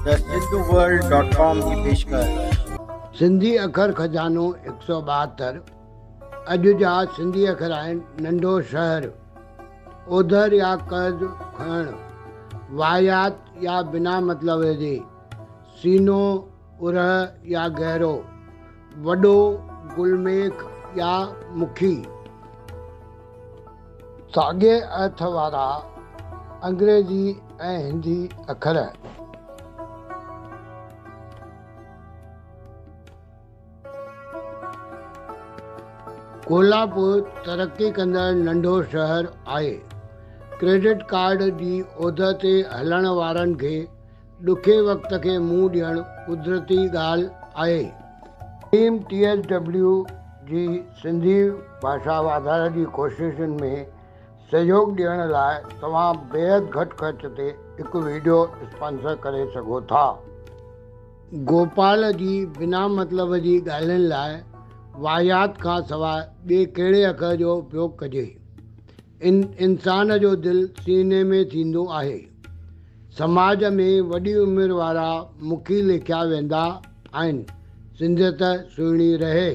The Sindhu world dot com جي پيشڪش. سنڌي اکر خزانو 172، اڄ جا سنڌي اکر آهن، ننڍو شهر، اوڌر يا قرض کڻڻ، واهيات يا بنا مطلب جي، سينو، ارهه يا گهرو، وڏو، گلميک يا مکي. ساڳئي ارٿ وارا انگريزي ۽ هندي اکر. ڪولاپور ترقي ڪندڙ ننڍو شهر آهي. ڪريڊٽ ڪارڊ جي اوڌر تي هلڻ وارن کي ڏکي وقت کي منهن ڏيڻ قدرتي ڳالهه آهي. ٽيم ٽي ايس ڊبليو جي سنڌي ڀاشا واڌاري جي ڪوششن ۾ سهيوڳ ڏيڻ لاء توهان بيحد گهٽ خرچ تي هڪ وڊيو اسپانسر ڪري سگهو ٿا. گوپال جي بنا مطلب جي ڳالهين لاء واهيات کان سواء ٻئي ڪهڙي اکر جو اپيوگ ڪجي؟ ان انسان جو دل سيني ۾ ٿيندو آهي. سماج ۾ وڏي عمر وارا مکي ليکيا ويندا آهن. سنڌيت سهڻي رهي.